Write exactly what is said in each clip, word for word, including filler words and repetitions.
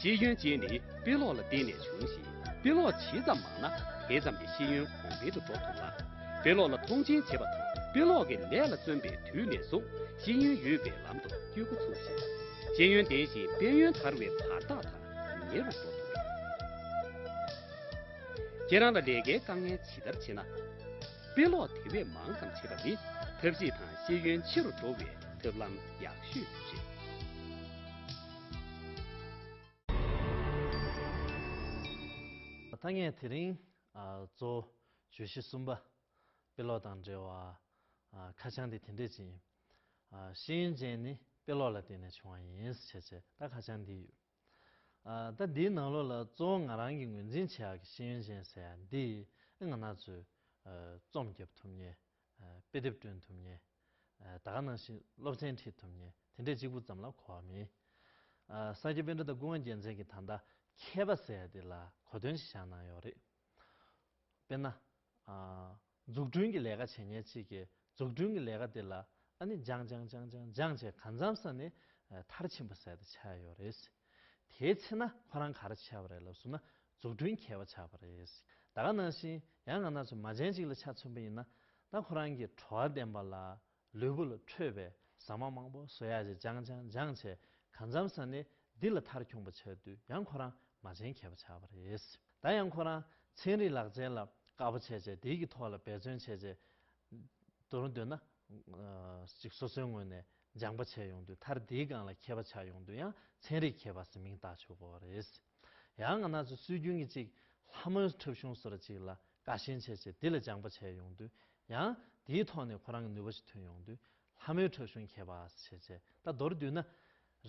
ཤེས་ཡོན་ཅན་ནི་དཔེ་ཀློག་ལ་བརྟེན་ནས་བྱུང་ཞིང་། དཔེ་ཀློག་ཇི་ཙམ་མང་ན་དེ་ཙམ་གྱིས་ཤེས་ཡོན་གོང་འཕེལ་དུ་འགྲོ་ཐུབ་ལ། དཔེ་ཀློག་ལ་མཐོང་ཆེན་བྱེད་པ་དང་དཔེ་ཀློག་གི་ལས་ལ་བརྩོན་པའི་དུས་ནས་བཟུང་ཤེས་ཡོན་ཡོད་པའི་ལམ་དུ་བསྐྱོད་འགོ་ཚུགས་ཤིང་། ཤེས་ཡོན་ལྡན་ཞིང་དཔལ་ཡོན་དར་བའི་བར་ཐག་དང་ཉེ་རུ་འགྲོ་ཐུབ། ཁྱེད་རང་ལ་ལས་ཀའི་དཀའ་ངལ་ཇི་ལྟར་ཆེ་ན། དཔེ་ཀློག་དེ་བས་མང་ཙམ་བྱེད་པ་ནི་ཐབས་ཤེས་དང་ཤེས་ཡོན་ཆེ་རུ་འགྲོ་བའི་ཐབས་ལམ་ཡག་ཤོས་རེད། ད་ངས་དེ་རིང་ཨ་གཙོ་བོ་བརྗོད་གཞི་གསུམ་པ། དཔེ་ཀློག་དང་འབྲེལ་བ། ཨ་ཁ་བྱང་འདི་དེ་འདྲས་ཅིག་ཡིན། ཨ་ཤེས་ཡོན་ཅན་ནི་དཔེ་ཀློག་ལ་བརྟེན་ནས་བྱུང་བ་ཡིན་ཞེས་བྱས་ད་ཁ་བྱང་འདི་ཡོད། ཨ་ད་འདིའི་ནང་ལོགས་ལ་གཙོ་བོ་ང་རང་གི་ངོས་འཛིན་བྱེད་ཡག་གི་ཤེས་ཡོན་ཅན་ཟེར་ཡག་འདི་ང་རང་ཚོས་ཨ་རྩོམ་རྒྱབ་ཐུབ་མཁན། ཨ་དཔེ་དེབ་སྐྲུན་ཐུབ་མཁན། ཨ་ད་ག་ནང་བཞིན་སློབ་ཚན་ཁྲིད་ཐུབ་མཁན་དེ་འདྲས་གཅིག་པུ་ཙམ་ལ་གོ་བ་མིན། ཨ་ས་སྐྱ་པཎྜི་ཏ་ཀུན་དགའ་རྒྱལ་མཚན་གྱིས་ད་ལྟ་མཁས་པ་ཟེར་ཡ་དེ་ལ་གོ་དོན་ཞིག་བཞག་གནང་ཡོད་རེད། དཔེར་ན། ཨ་འཛུགས་སྐྲུན་གྱི་ལས་ཀ་བྱེད་མཁན་གཅིག་གིས་འཛུགས་སྐྲུན་གྱི་ལས་ཀ་དེ་ལ་ཨ་ནི་སྦྱངས་སྦྱངས་སྦྱངས་སྦྱངས་སྦྱངས་བྱས་གང་འཚམ་ས་ནས་ཨ་མཐར་ཕྱིན་པ་ཟེར་དེ་ཆགས་ཡོད་རེད། དེའི་ཚེ་ན་ཁོ་རང་ག་རེ་ཆགས་པ་རེད་ལབ་སོང་ན་འཛུགས་སྐྲུན་མཁས་པ་ཆགས་པ་རེད། ད་ག་ནང་བཞིན་ཡང་ང་རང་ཚོ་མ་བྱན་གཅིག་ལ་ཆ་མཚོན་པ་ཡིན་ན། ད་ཁོ་རང་གི་བྲོ་བ་ལྡན་པ་ལ་ལུས་པོ་ལ་འཕྲོད་པའི་ཟ་མ་མང་པོ་བཟོ་ཡག་ཅིག་སྦྱངས་སྦྱངས་སྦྱངས་བྱས་གང་འཚམ་ས་ནས་འདི་ལ་མཐར་འཁྱོངས་པ་བྱས་དུས་ཡང་ཁོ་རང་མ་བྱན་མཁས་པ་ཆགས་པ་རེད། ད་ཡང་ཁོ་རང་ཚན་རིག་ལག་རྩལ་ལ་དཀར་པོ་བྱས་བྱས་དེའི་གི་ཐོག་ལ་འབད་བརྩོན་བྱས་བྱས། མདོར་བསྡུས་ན། ཨ་ཅིག་སོ་སོའི་ངོས་ནས་སྦྱངས་པ་བྱས་ཡོང་དུས་མཐར་དེའི་སྒང་ལ་མཁས་པ་ཆགས་ཡོང་དུས་ཡང་ཚན་རིག་མཁས་པ་ཟེར་མིང་བཏགས་ཆོག་གི་རེད། ཡང་ང་རང་ཚོ་སྲོལ་རྒྱུན་གྱི་ཅིག་ལྷ་མོའི་འཁྲབ་གཞུང་བཟོ་འདྲ་ཅིག་ལ་དགའ་ཞེན་བྱས་བྱས་དེ་ལ་སྦྱངས་པ་བྱས་ཡོང་དུས་ཡང་དེའི་ཐོག་ནས་ཁོ་རང་གི་ནུས་པ་ཞིག་ཐོན་ཡོང་དུས་ལྷ་མོའི་འཁྲབ་གཞུང་མཁས་པ་ཟེར་བྱས་ད་མདོར་བསྡུས་ན།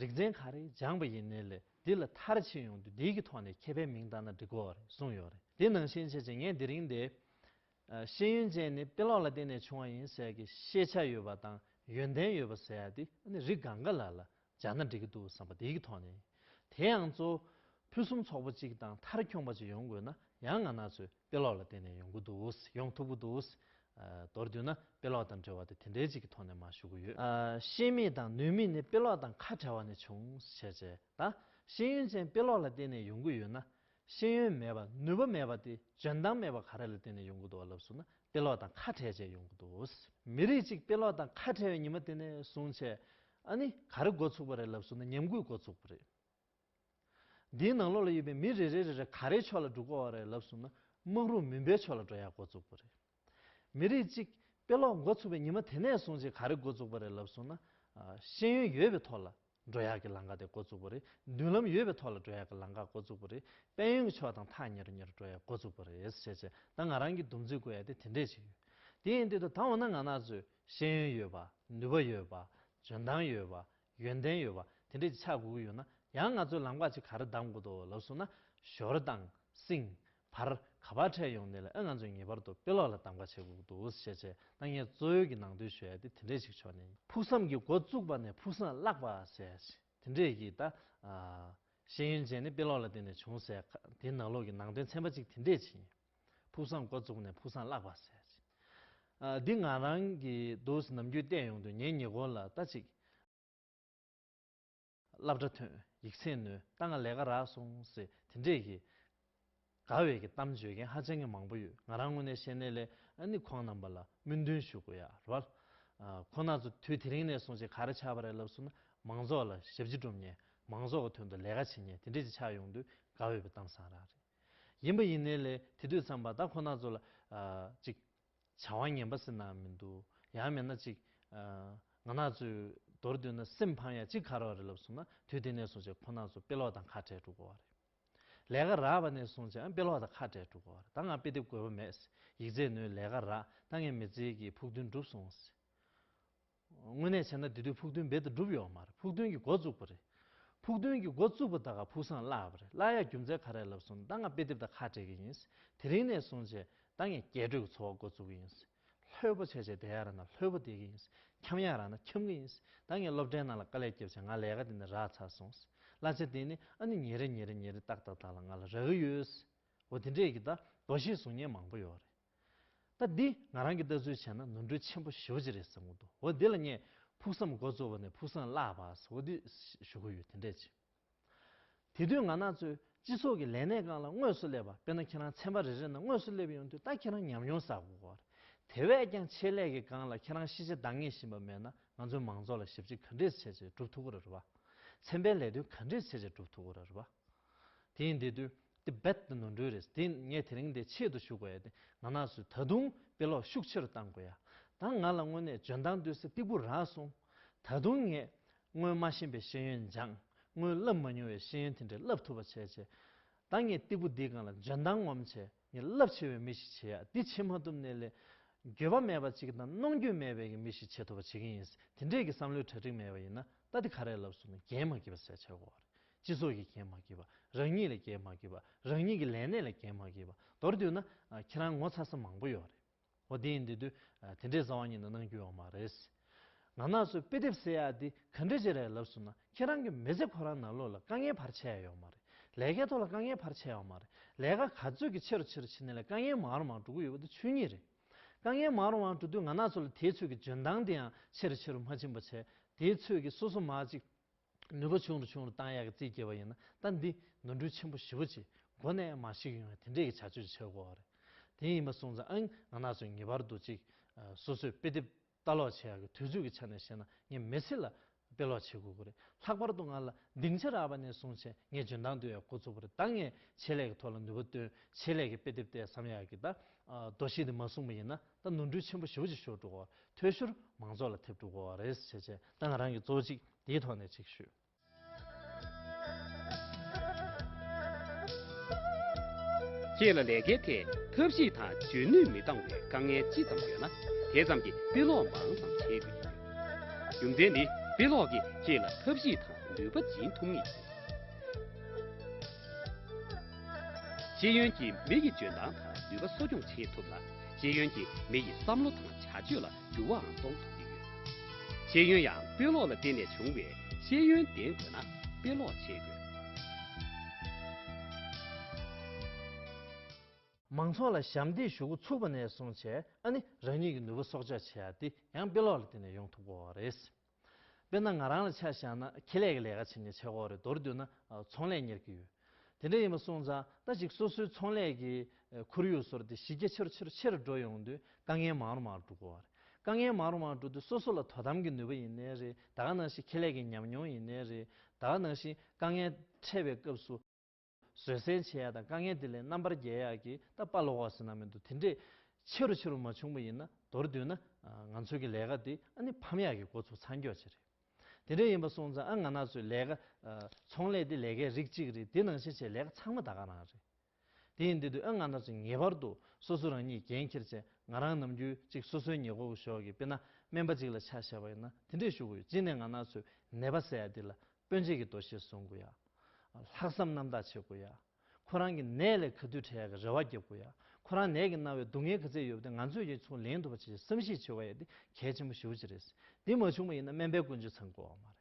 རིག་ཚན་ག་རེ་སྦྱངས་པ་ཡིན་ནའི་ལས་དེ་ལ་མཐར་ཕྱིན་ཡོང་དུས་དེའི་གི་ཐོག་ནས་མཁས་པའི་མིང་བཏགས་ན་འགྲིག་གི་རེད་གསུངས་ཡོད་རེད། དེ་ནང་བཞིན་བྱས་བྱས་ངས་དེ་རིང་འདི། ཨ་ཤེས་ཡོན་ཅན་ནི་དཔེ་ཀློག་ལ་བརྟེན་ནས་བྱུང་བ་ཡིན་ཟེར་གྱི་ཤེས་བྱ་ཡོད་པ་དང་ཡོན་ཏན་ཡོད་པ་ཟེར་ཡ་དེ་ཨ་ནི་རིགས་གང་ག་ལ་ལ་སྦྱར་ན་འགྲིག་གི་འདུག་བསམ་པ་དེའི་གི་ཐོག་ནས། དེ་ཡང་གཙོ་བོ་ཕུན་སུམ་ཚོགས་པ་གཅིག་དང་མཐར་འཁྱོངས་པ་གཅིག་ཡོང་དགོས་ན་ཡང་ང་རང་ཚོས་དཔེ་ཀློག་ལ་བརྟེན་ནས་ཡོང་གི་འདུག་ཡོང་ཐུབ་ཀྱི་འདུག་ཨ་མདོར་བསྡུས་ན་དཔེ་ཀློག་དང་འབྲེལ་བ་དེ་དེ་འདྲའི་གཅིག་གི་ཐོག་ནས་མར་ཞུ་གི་ཡོད། ཨ་ཤེས་མིན་དང་ནུས་མིན་ནི་དཔེ་ཀློག་དང་ཁ་བྲལ་བ་ནས་བྱུང་ཞེས་བྱས། ད་ཤེས་ཡོན་ཅན་དཔེ་ཀློག་ལ་བརྟེན་ནས་ཡོང་གི་ཡོད་ན། ཤེས་ཡོན་མེད་པ་ནུས་པ་མེད་པ་དེ་འཇོན་ཐང་མེད་པ་ག་རེ་ལ་བརྟེན་ནས་ཡོང་གི་འདུག་བ་ལབ་སོང་ན་དཔེ་ཀློག་དང་ཁ་བྲལ་བྱས་ཡོང་གི་འདུག་མི་རིགས་གཅིག་དཔེ་ཀློག་དང་ཁ་བྲལ་བའི་ཉི་མ་དེ་ནས་བཟུང་བྱས་ཨ་ནི་ག་རེ་འགོ་ཚུགས་པ་རེད་ལབ་སོང་ན་ཉམས་རྒུད་འགོ་ཚུགས་པ་རེད། འདིའི་ནང་ལོགས་ལ་ཡོད་པའི་མི་རེ་རེ་རེ་རེ་ག་རེའི་ཕྱོགས་ལ་འགྲོ་གི་ཡོད་རེད་ལབ་སོང་ན་དམག་རུམ་མུན་པའི་ཕྱོགས་ལ་འགྲོ་ཡག་འགོ་བཙུགས་པ་རེད། མི་རིགས་གཅིག་དཔེ་ཀློག་འགོ་ཚུགས་པའི་ཉི་མ་དེ་ནས་བཟུང་བྱས་ག་རེ་འགོ་བཙུགས་པ་རེད་ལབ་སོང་ན། ཨ་ཤེས་ཡོན་ཡོད་པའི་ཐོག་ལ་འགྲོ་ཡག་གི་ལམ་ཁ་དེ་འགོ་བཙུགས་པ་རེད། མདུན་ལམ་ཡོད་པའི་ཐོག་ལ་འགྲོ་ཡག་གི་ལམ་ཁ་འགོ་བཙུགས་པ་རེད། དཔལ་ཡོན་གྱི་ཕྱོགས་དང་ཐག་ཉེ་རུ་ཉེ་རུ་འགྲོ་ཡག་འགོ་བཙུགས་པ་རེད་ཟེར་བྱས་ད་ང་རང་གི་འདུམ་འཛིན་དགོས་ཡག་དེ་དེ་འདྲས་ཞིག་ཡོད། དེ་ཡིན་དུས་ད་འོ་ན་ང་རང་ཚོས་ཤེས་ཡོན་ཡོད་པ་ནུས་པ་ཡོད་པ་འཇོན་ཐང་ཡོད་པ། ཡོན་ཏན་ཡོད་པ་དེ་འདྲས་ཅིག་ཆགས་དགོས་ཀྱི་ཡོད་ན་ཡང་ང་ཚོས་ལམ་ཁ་ཅིག་ག་རེ་གདམ་དགོས་འདུག་ལབ་སོང་ན་ཞོར་དང་སེང་བར་ག་པར་འཕྲད་ཡོང་ནས་ལ་ཨ་ང་ཚོས་ངེས་པར་དུ་དཔེ་ཀློག་ལ་གདམ་ག་བྱེད་དགོས་ཀྱི་འདུག་ཞེས་བྱས་ད་ངས་གཙོ་བོའི་གི་ནང་དོན་ཞུ་ཡ་དེ་དེ་འདྲས་ཅིག་ཕྱོགས་ནས་ཕུགས་བསམ་གྱི་འགོ་བཙུགས་པ་ནས་ཕུགས་བསམ་བརླག་པ་ཟེར་ཡ་ཅིག་དེ་འདྲས་ཀྱི་ད་ཨ་ཤེས་ཡོན་ཅན་ནི་དཔེ་ཀློག་ལ་བརྟེན་ནས་བྱུང་ཟེར་ཡ་དེ་ནང་ལོགས་ཀྱི་ནང་དོན་ཚན་པ་ཅིག་དེ་འདྲས་ཅིག་ཡིན། ཕུགས་བསམ་འགོ་བཙུགས་ནས་ཕུགས་བསམ་བརླག་པ་ཟེར་ཡ་ཅིག་ཨ་འདི་ང་རང་གི་འདུག་ནམ་རྒྱུན་བལྟས་ཡོང་དུས་ངའི་ཉེ་འཁོར་ལ་ད་ཅིག་སློབ་གྲྭ་ཐོན། ཡིག་ཚད་ནོན། ད་ང་ལས་ཀ་རག་སོང་ཟེར་དེ་འདྲས་ཀྱི་དགའ་བའི་གི་གཏམ་བརྗོད་མཁན་ཧ་ཅང་གི་མང་པོ་ཡོད། ང་རང་ངོས་ནས་བཤད་ནའི་ལས་ཨ་ནི་ཁོང་རྣམ་པ་ལ་སྨོན་འདུན་ཞུ་དགོས་ཡ་རེད་བ། ཨ་ཁོང་རྣམ་ཚོ་དུས་དེ་རིང་ནས་བཟུང་བྱས་ག་རེ་ཆགས་པ་རེད་ལབ་སོང་ན་མང་ཚོགས་ལ་ཞབས་ཕྱི་སྒྲུབ་མཁན་མང་ཚོགས་ཀྱི་དོན་དུ་ལས་ཀ་བྱེད་མཁན་དེ་འདྲས་ཅིག་ཆགས་ཡོང་དུས་དགའ་འོས་པའི་གཏམ་བཟང་རང་རེད། ཡིན་པ་ཡིན་ནའི་ལས་དེ་དུས་ཙམ་པ་ད་ཁོང་རྣམ་ཚོ་ལ་ཨ་ཅིག་བྱ་བ་ངན་པ་ཟེར་ན་མི་འདུག་ཡང་མིན་ན་ཅིག་ཨ་ང་རང་ཚོའི་མདོར་བསྡུས་ན་སེམས་ཕམ་ཡ་ཅིག་ག་རེ་རེད་ལབ་སོང་ན་དུས་དེ་ནས་བཟུང་བྱས་ཁོང་རྣམ་ཚོ་དཔེ་ཀློག་དང་ཁ་བྲལ་འགྲོ་དགོས་པ་རེད། ལས་ཀ་རག་པ་ནས་བཟུང་བྱས་ཨ་དཔེ་ཀློག་དང་ཁ་བྲལ་འགྲོ་དགོས་པ་རེད། ད་ང་དཔེ་དེབ་དགོས་པ་མེད། ཡིག་ཚད་ནོན། ལས་ཀ་རག་ད་ངས་མི་ཚེ་གི་ཕུགས་འདུན་འགྲུབ་སོང་། དངོས་གནས་བྱས་ན་དེ་དུས་ཕུགས་འདུན་རྦད་དེ་འགྲུབ་ཡོད་མ་རེད། ཕུགས་འདུན་གྱི་འགོ་བཙུགས་པ་རེད། ཕུགས་འདུན་གྱི་འགོ་བཙུགས་པ་ད་ག་ཕུགས་བསམ་བརླག་པ་རེད། བརླག་ཡ་རྒྱུ་མཚན་ག་རེ་ལབ་སོང་ན་ད་ང་དཔེ་དེབ་ད་ཁ་བྲལ་གི་ཡིན། དེ་རིང་ནས་བཟུང་བྱས་ད་ངས་རྒྱས་སྤྲོས་ཀྱི་འཚོ་བ་འགོ་བཙུགས་གི་ཡིན། ལྷོད་པོ་བྱས་བྱས་བསྡད་ཡ་རག་ན་ལྷོད་པོ་བསྡད་གི་ཡིན། འཁྱམ་ཡ་རག་ན་འཁྱམ་གི་ཡིན། ད་ངས་སློབ་གྲྭའི་ནང་ལ་དཀའ་ལས་བརྒྱབ་བྱས་ང་ལས་ཀ་དེ་ནས་རག་ཚར་སོང་། གླ་ཆ་དེ་ནི་ཨ་ནི་ཉིན་རེ་ཉིན་རེ་ཉིན་རེ་ཏག་ཏག་ཏག་ལ་ང་ལ་རག་གི་ཡོད། འོ་དེ་འདྲས་ཀྱི་ད་དོ་ཤེས་བཟུང་མཁན་མང་པོ་ཡོད་རེད། ད་འདི་ང་རང་གི་ལྟ་ཚུལ་བྱས་ན་ནོར་འཁྲུལ་ཆེན་པོ་ཞེ་པོ་ཅིག་རེད་བསམ་གྱི་འདུག་འོ་འདི་ལ་ངས་ཕུགས་བསམ་འགོ་བཙུགས་པ་ནས་ཕུགས་བསམ་བརླག་པ་ཟེར་འོ་འདི་ཞུ་གི་ཡོད། དེ་འདྲས་ཅིག་དེ་དུས་ང་རང་ཚོའི་སྤྱི་ཚོགས་ཀྱི་ལས་གནས་སྒང་ལ་དངོས་སུ་སླེབས་པ། དཔེར་ན་ཁྱེད་རང་ཚན་པ་རེ་རེ་ནང་དངོས་སུ་སླེབས་ཡོང་དུས་ད་ཁྱེད་རང་ཉམས་མྱོང་བསགས་དགོས་ཀྱི་ཡོད་རེད། དེ་བས་ཀྱང་ཆེད་ལས་ཀྱི་སྒང་ལ་ཁྱེད་རང་ཤེས་བྱ་འདང་ངེས་བཞིན་པ་མེད་ན་ང་ཚོའི་མང་ཚོགས་ལ་ཞབས་ཕྱི་ག་འདྲས་བྱས་བྱས་སྒྲུབ་ཐུབ་ཀྱི་རེད་བ། ཚན་པའི་ལས་དོན་ག་འདྲས་བྱས་བྱས་སྒྲུབ་ཐུབ་ཀྱི་རེད་བ། དེ་ཡིན་དེ་དུས་དེ་རྦད་དེ་ནོར་འཁྲུལ་རེད། དེ་ངས་དེ་རིང་འདིར་ཆེད་དུ་ཞུ་དགོས་ཡ་དེ། ང་རང་ཚོས་ད་དུང་དཔེ་ཀློག་ཤུགས་ཆེ་རུ་གཏང་དགོས་ཡ། ད་ང་ལ་དངོས་གནས་འཇོན་ཐང་འདུག་ཟེར་སྟེགས་བུ་རག་སོང་། ད་དུང་ངས་སྔོན་མ་ཤེས་པའི་ཤེས་ཡོན་སྦྱངས། སྔོན་བསླབས་མ་མྱོང་བའི་ཤེས་ཡོན་དེ་འདྲ་བསླབ་ཐུབ་པ་བྱས་བྱས། ད་ངས་སྟེགས་བུ་འདིའི་སྒང་ལ་འཇོན་ཐང་ངོམ་བྱས། ངས་རླབས་ཆེ་བའི་མི་ཞིག་བྱེད་ཡ། འདི་བྱེད་མ་ཐུབ་ནའི་ལས་འགྱོད་པ་མེད་པ་ཅིག་དང་གནོང་འགྱོད་མེད་པའི་གི་མི་ཞིག་བྱེད་ཐུབ་པ་བྱེད་ཀྱི་ཡིན། དེ་འདྲས་ཀྱི་བསམ་བློའི་གྲ་སྒྲིག་མེད་པ་ཡིན་ན། ད་དེ་ག་རེ་ལབ་སོང་ན། འགན་མ་འཁྱེར་བ་ཟེར་བྱས་ཡོད་རེད། སྤྱི་ཚོགས་ཀྱི་འགན་མ་འཁྱེར་བ། རང་ཉིད་ལ་འགན་མ་འཁྱེར་བ། རང་ཉིད་ཀྱི་ལས་གནས་ལ་འགན་མ་འཁྱེར་བ། མདོར་བསྡུས་ན་ཨ་ཁྱེད་རང་ངོ་ཚ་ས་མང་པོ་ཡོད་རེད། འོ་དེ་ཡིན་དུས་དུས་ཨ་དེ་འདྲས་རྩ་བ་ཉིད་ནས་གནང་རྒྱུ་ཡོད་མ་རེད། ང་རང་ཚོའི་དཔེ་དེབ་ཟེར་ཡ་དེ་ག་འདྲས་ཅིག་རེད་ལབ་སོང་ན། ཁྱེད་རང་གི་མི་ཚེ་ཁོ་རང་ནང་ལོགས་ལ་དཀའ་ངལ་བར་ཆད་ཡ་ཡོད་མ་རེད། ལས་ཀའི་ཐོག་ལ་དཀའ་ངལ་བར་ཆད་ཡོད་མ་རེད། ལས་ཀ་ག་ཚོད་ཀྱི་ཆེ་རུ་ཆེ་རུ་ཕྱིན་ནའི་ལས་དཀའ་ངལ་མང་རུ་མང་རུ་འགྲོ་གི་ཡོད་པ་དེ་ཆོས་ཉིད་རེད། དཀའ་ངལ་མང་རུ་མང་རུ་འགྲོ་དུས་ང་རང་ཚོ་ལ་དེའི་ཚོད་ཀྱི་འཇོན་ཐང་དེ་ཡང་ཆེ་རུ་ཆེ་རུ་མ་ཕྱིན་པ་བྱས། དེའི་ཚོད་ཀྱི་སོ་སོ་མར་ཅིག་ནུས་པ་ཆུང་རུ་ཆུང་རུ་བཏང་ཡག་གི་རྩིས་བརྒྱབ་པ་ཡིན་ན། ད་འདི་ནོར་འཁྲུལ་ཆེན་པོ་ཞེ་པོ་ཅིག་མགོ་ནས་མར་ཞིག་ཡོང་ཡ་དེ་འདྲས་ཀྱི་བྱ་སྤྱོད་ཅིག་བྱེད་དགོས་པ་རེད། དེ་ཡིན་པ་སོང་ཙང་ཨང་ང་རང་ཚོས་ངེས་པར་དུ་ཅིག་ཨ་སོ་སོས་དཔེ་དེབ་ལྟ་ཀློག་བྱེད་ཡག་གི་དུས་ཚོད་ཀྱི་ཆ་ནས་བཤད་ན། ངས་མི་ཚེ་ལ་དཔེ་ཀློག་བྱེད་དགོས་ཀྱི་རེད། ལྷག་པར་དུ་ང་ལ་སྡིངས་ཆ་རག་པ་ནས་བཟུང་བྱས་ངས་འཇོན་ཐང་འདོན་ཡག་འགོ་ཚུགས་པ་རེད། ད་ངས་ཆེད་ལས་ཀྱི་ཐོག་ལ་ནུས་པ་བཏོན། ཆེད་ལས་ཀྱི་དཔེ་དེབ་བལྟས་བསམ་ཡག་གི་ད་ཨ་འདུ་ཤེས་དེ་མ་བཟུང་པ་ཡིན་ན། ད་ནོར་འཁྲུལ་ཆེན་པོ་ཞེ་པོ་ཅིག་ཤོར་འགྲོ་གི་ཡོད་རེད། འཐུས་ཤོར་མང་ཚོགས་ལ་ཐེབས་འགྲོ་གི་ཡོད་རེད་ཟེར་བྱས། ད་ང་རང་གིས་གཙོ་བོ་གཅིག་དེའི་ཐོག་ནས་ཅིག་ཞུས། ཁྱེད་ལ་ལས་ཀའི་ཐད་ཐབས་ཤེས་དང་འཇོན་ནུས་མི་འདང་བའི་དཀའ་ངལ་ཅི་ཙམ་ཡོད་ན། དེ་ཙམ་གྱིས་དཔེ་ཀློག་མང་ཙམ་བྱེད་དགོས་ཀྱི་ཡོད། རྒྱུ་མཚན་ནི་དཔེ་ཀློག་གིས་ཁྱེད་ལ་ཐབས་ཤེས་དང་ནུས་པ་སྦྱིན་ཐུབ་ངེས་ཡིན། ཤེས་ཡོན་གྱིས་མི་ཡི་འཇོན་ཐང་དང་ནུས་པ་གསོ་སྐྱོང་བྱེད་ཐུབ་ལ། ཤེས་ཡོན་གྱིས་མི་ཡི་བསམ་བློ་དང་བྱ་སྤྱོད་ལ་འགྱུར་བའང་གཏོང་ཐུབ་ཀྱི་ཡོད། ཤེས་ཡོན་ཡང་དཔེ་ཀློག་ལ་བརྟེན་ནས་བྱུང་བས། ཤེས་ཡོན་ལྡན་དགོས་ན་དཔེ་ཀློག་བྱེད་དགོས། མང་ཚོགས་ལ་ཞབས་འདེགས་ཞུ་འགོ་ཚུགས་པ་ནས་བཟུང་བྱས། ཨ་ནི་རང་ཉིད་ཀྱི་ནུས་པ་གསོག་འཇོག་བྱེད་ཡ་དེ་ཡང་དཔེ་ཀློག་ལ་བརྟེན་ནས་ཡོང་ཐུབ་ཀྱི་ཡོད་རེད། དཔེར་ན་ང་རང་ལ་ཆ་བཞག་ན་ཁེ་ལས་ཀྱི་ལས་ཀ་བྱེད་མཁན་ཆགས་ཀྱི་ཡོད་རེད། མདོར་བསྡུས་ན་ཨ་ཚོང་ལས་གཉེར་གྱི་ཡོད། དེ་འདྲ་ཡིན་པ་སོང་ཙང་ད་ཅིག་སོ་སོའི་ཚོང་ལས་ཀྱི་ཨ་ཁོར་ཡུག་སོགས་དེ་གཞི་རྒྱ་ཆེ་རུ་ཆེ་རུ་ཆེ་རུ་འགྲོ་ཡོང་དུས་དཀའ་ངལ་མང་རུ་མང་རུ་འགྲོ་གི་ཡོད་རེད། དཀའ་ངལ་མང་རུ་མང་རུ་འགྲོ་དུས་སོ་སོ་ལ་དོ་དམ་གྱི་ནུས་པ་ཡིན་ནའི་རེད། ད་ག་ནང་བཞིན་ཁེ་ལས་ཀྱི་ཉམས་མྱོང་ཡིན་ནའི་རེད། ད་ག་ནང་བཞིན་དཀའ་ངལ་འཕྲད་པའི་སྐབས་སུ་བཟོད་བསྲན་བྱེད་ཡ་དང་། དཀའ་ངལ་དེ་ལས་རྣམ་པར་རྒྱལ་ཡ་གི་ད་དཔའ་བློ་ཁོག་ཟེར་ན་མི་འདུག་དེ་འདྲས་ཆེ་རུ་ཆེ་རུ་མ་བྱུང་བ་ཡིན་ན། མདོར་བསྡུས་ན་ང་ཚོའི་གི་ལས་ཀ་དེ་ཨ་ནི་ཕམ་ཡག་གི་འགོ་ཚུགས་ཚར་འགྱོ་ཅིག་རེད། དེ་འདྲ་ཡིན་པ་སོང་ཙང་ཨ་ང་རང་ཚོའི་ལས་ཀ་ཨ་ཚོང་ལས་དེ་ལས་ཀའི་རིགས་གཅིག་རེད། དེ་ནང་བཞིན་བྱས་ལས་ཀ་ཚང་མ་ད་ག་རང་རེད། དེ་ཡིན་དུས་དུས་ཨ་ང་རང་ཚོ་ངེས་པར་དུ་སོ་སོ་རང་ཉིད་འགན་འཁྱེར་བྱས། ང་རང་ནམ་རྒྱུན་ཅིག་སོ་སོའི་ཉེ་འཁོར་གྱི་ཕྱོགས་ཀྱི་དཔེར་ན་སྨན་པ་ཅིག་ལ་ཆ་བཞག་པ་ཡིན་ན་དེ་འདྲས་ཞུ་གི་ཡོད། གཅིག་ནས་ང་རང་ཚོའི་ནད་པ་ཟེར་ཡ་དེ་ལ་དཔོན་ཆེ་གི་འདུ་ཤེས་བཟུང་དགོས་ཡ། ལྷག་བསམ་རྣམ་དག་བྱེད་དགོས་ཡ། ཁོ་རང་གི་ནད་ལས་ག་དུས་དྲག་ཡག་གི་རེ་བ་རྒྱབ་དགོས་ཡ། ཁོ་རང་ནད་ཀྱིས་མནར་བའི་སྡུག་བསྔལ་ག་ཚད་ཡོད་པ་དེ་ང་ཚོས་ཀྱང་ཚུར་ལེན་ཐུབ་པ་བྱེད་ཆེད་བསམ་ཤེས་བྱེད་དགོས་ཡ་དེ་གལ་ཆེན་པོ་ཞེ་པོ་ཅིག་རེད། དེ་མ་བྱུང་བ་ཡིན་ན་སྨན་པའི་ཀུན་སྤྱོད་ཚང་དགོས་པ་མ་རེད།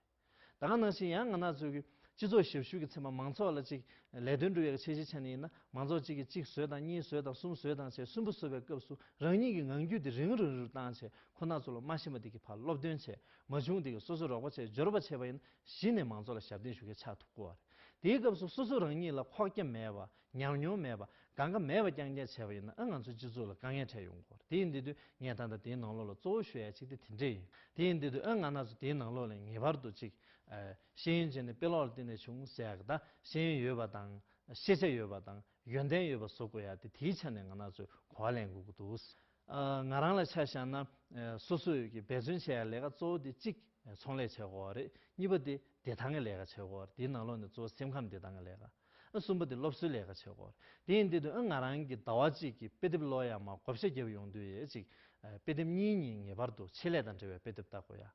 ད་ག་ནང་བཞིན་ཡང་ང་རང་ཚོའི་གི་སྤྱི་ཚོགས་ཞབས་ཞུ་གི་ཚན་པ་མང་ཚོགས་ལ་ཅིག་ལས་དོན་སྒྲུབ་ཡག་གི་འཆར་གཞིའི་ཆ་ནས་ཡིན་ན། མང་ཚོགས་གཅིག་གིས་གཅིག་བཟོས་དང་། གཉིས་བཟོས་དང་། གསུམ་བཟོས་དང་བྱས། གསུམ་པོ་བཟོ་བའི་སྐབས་སུ་རང་ཉིད་ཀྱི་ངང་རྒྱུད་དེ་རིང་རུ་རིང་རུ་བཏང་བྱས། ཁོ་ན་ཚོ་ལ་མ་ཤེས་པ་དེ་གི་ཕར་སློབ་སྟོན་བྱས། མ་བྱུང་དེ་གི་སོ་སོ་རོགས་པ་བྱས། འབྱོར་པ་བྱས་པ་ཡིན་ན་གཞི་ནས་མང་ཚོགས་ལ་ཞབས་བརྟན་ཞུ་མཁན་ཆགས་ཐུབ་ཀྱི་ཡོད་རེད། དེའི་སྐབས་སུ་སོ་སོ་རང་ཉིད་ལ་ཁོག་རྒྱ་མེད་པ། ཉམས་མྱོང་མེད་པ། གང་ག་མེད་པ་རྐྱང་རྐྱང་བྱས་པ་ཡིན་ན། ཨ་ང་ཚོའི་སྤྱི་ཚོགས་ལ་དཀའ་ངལ་འཕྲད་ཡོང་གི་ཡོད་རེད། དེ་ཡིན་དུས་དུས་ངས་ད་ལྟ་དེའི་ནང་ལོགས་ལ་གཙོ་བོ་ཞུ་ཡ་ཅིག་དེ་དེ་འདྲས་ཡིན། དེ་ཡིན་དུས་དུས་ཨ་ང་རང་ཚོ་དེའི་ནང་ལོགས་ལ་ངེས་པར་དུ་ཅིག་ཨ་ཤེས་ཡོན་ཅན་ནི་དཔེ་ཀློག་ལ་བརྟེན་ནས་བྱུང་ཟེར་ཡག་གི། ད་ཤེས་ཡོན་ཡོད་པ་དང་། ཤེས་བྱ་ཡོད་པ་དང་། ཡོན་ཏན་ཡོད་པ་བཟོ་དགོས་ཡ་དེ། དེའི་ཆ་ནས་ང་རང་ཚོས་གོ་བ་ལེན་དགོས་ཀྱི་འདུག་ཨ་ང་རང་ལ་ཆ་བཞག་ན། ཨ་སོ་སོས་ཀྱི་འབད་བརྩོན་བྱེད་ཡ་ལས་ཀ་གཙོ་བོ་དེ་གཅིག་ཚོང་ལས་བྱེད་དགོས་པ་རེད། གཉིས་པ་དེ་བདེ་ཐང་གི་ལས་ཀ་བྱེད་དགོས་པ་རེད། དེའི་ནང་ལོགས་ནས་གཙོ་བོ་སེམས་ཁམས་བདེ་ཐང་གི་ལས་ཀ། ཨ་གསུམ་པ་དེ་སློབ་གསོའི་ལས་ཀ་བྱེད་དགོས་པ་རེད། དེ་ཡིན་དུས་དུས་ཨ་ང་རང་གིས་ཟླ་བ་གཅིག་གི་དཔེ་དེབ་ཀློག་ཡ་མར་བགོ་བཤའ་བརྒྱབ་ཡོང་དུས་ཡ་ཅིག་ཨ་དཔེ་དེབ་གཉིས་གཉིས་ངེས་པར་དུ་ཆེད་ལས་དང་འབྲེལ་བའི་དཔེ་དེབ་ལྟ་དགོས་ཡ།